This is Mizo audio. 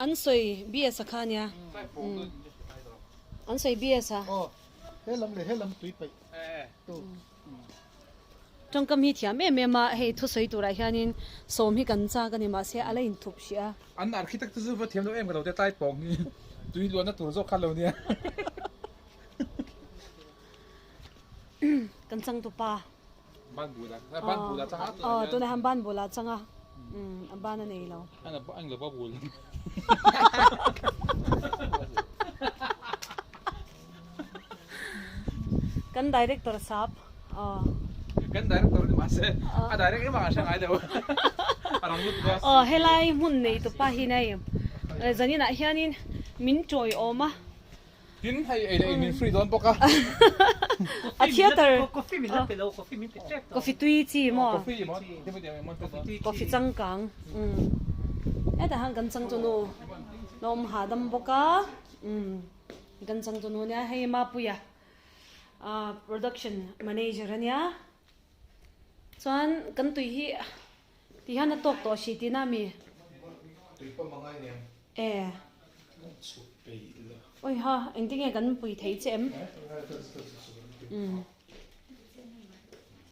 An sawi BS a kha nia. An sawi BS a. Aw, he lam leh he lam tui paih tu. Tawngkam hi thiam em em a, hei thusawi turah hianin sawm hi kan chak a ni mahse a la inthup hrih a. An architect te chu va thiam lo em ka lo te tlai pawng hi tui luahna tur zawk kha lo nia. Kan changtupa. Ban bula, ban bula changa. Aw, tunah hian ban bula changa. Um, a ban a nei lo. Ana ba ang lo ba bul. Kan director sap. Aw. Kan director ni mahse a direct em ang a hre ngai lo. A rang lut bawk. Aw, helai hmun nei tupa hi nei. Zaninah hianin min tawiawm a. Tin, hei ei leh in min free dawn bawk a. A theater. Coffee min la pe lo, coffee min pe tep tawh. Coffee tui chi maw? Coffee maw? Coffee tui chi. Coffee changkang. Umm. Hetah hian kan changtunu la awm hahdam bawk a. Umm. Kan changtunu nia hei Mapuia production manager ania. Chuan kan tui hi ti hian a tawk tawh si tihna a mi? Tui pawh mangai nen. E. Awi ha, engtin nge kan pui thei che em? Umm.